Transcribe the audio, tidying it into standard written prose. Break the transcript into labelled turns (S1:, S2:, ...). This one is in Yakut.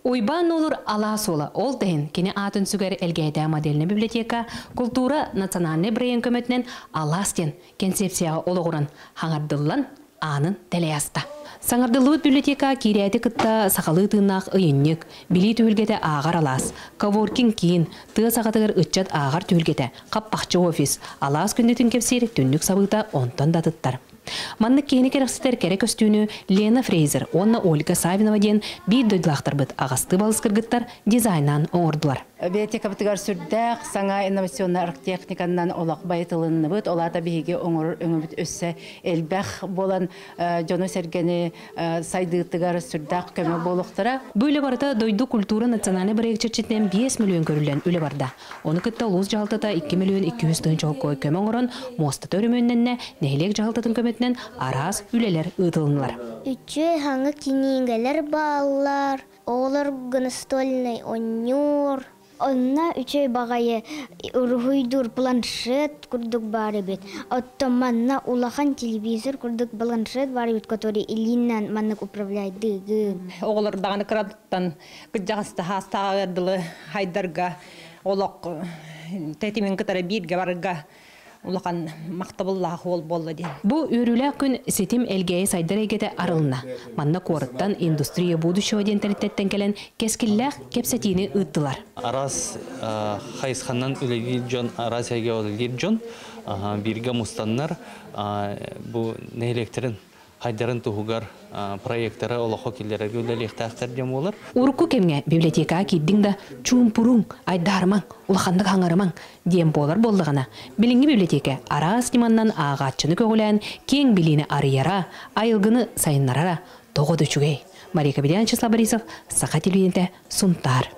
S1: Уйбаан Нуолур алаас уола, ол да иһин кини аатын сүгэр Элгээйдээҕи модельнай библиотека култуура национальнай бырайыагын көмөтүнэн Алаас диэн концепцияҕа олоҕуран хаҥардыллан аанын тэлэйэ аста. Саҥардыллыбыт библиотека киирээти кытта сахалыы тыыннаах ыйынньык, билии түһүлгэтэ ааҕар алаас, коворкинг киин, тыа саҕатыгар ыччат ааҕар түһүлгэтэ, хаппахчы офис, алаас күндүтүн кэпсиир түннүк сабыыта онтон да атыттар. Маннык киһини кэрэхсэтэр кэрэ көстүүнү Лена Фрейзер уонна Ольга Савинова диэн биир дойдулаахтарбыт аҕастыы балыс кыргыттар дизайнаан оҥордулар.
S2: Библиотекабытыгар сүрдээх саҥа инновационнай архтехниканан олох байытылынныбыт. Ол аата биһиги оҥорор өҥөбүт өссө элбэх буолан дьону-сэргэни сайдыытыгар сүрдээх көмө буолуохтара.
S1: Бу үлэ барыта дойду культура национальнай бырайыак чэрчитинэн 5 миллион көрүллэн үлэ барда. Ону кытта улуус дьаһалтата 2 миллион 200 тыһыынча холкуой көмө оҥорон, муостата өрөмүөннэннэ, нэһилиэк дьаһалтатын көмөтүнэн араас үлэлэр ыытылыннылар.
S3: Үчүгэй хаҥа кинигэлэр бааллар, оҕолорго настольнай оонньуур. Онно үчүгэй баҕайы уруһуйдуур планшет курдук баар эбит. Оттон манна улахан телевизор курдук планшет баар эбит, который илиинэн маннык управляйдыгын.
S4: Оҕолор даҕаны кыратыттан кырдьаҕаста хаастааҕар дылы хайдарга олох тэтимин кытары бииргэ барарга улахан махтабыллаах уол буолла диэн.
S1: Бу үөрүүлээх күн ситим Элгээйи сайдар эйгэтэ арылынна. Манна куораттан «Индустрия будущего» диэн тэрилтэттэн кэлэн кэскиллээх кэпсэтиини ыыттылар.
S5: Араас хайысханан үлэлиир дьон, араас эйгэ үлэлиир дьон бииргэ мустаннар бу нэһилиэктэрин хайдарын туһугар проектары олоххо киллэрэргэ үлэлиэхтээхтэр диэн буолар.
S1: Урукку кэмҥэ библиотекаҕа киирдиҥ да чуумпуруҥ, айдаарымаҥ, улаханнык хаҥарымаҥ диэн буолар буоллаҕына, билиҥҥи библиотека араас ньыманнан ааҕааччыны көҕүлээн киэҥ билиини арыйара, айылгыны сайыннарара тоҕо да үчүгэй. Мария Кабельян, Вячеслав Борисов, Саха телевидениетэ, Сунтаар.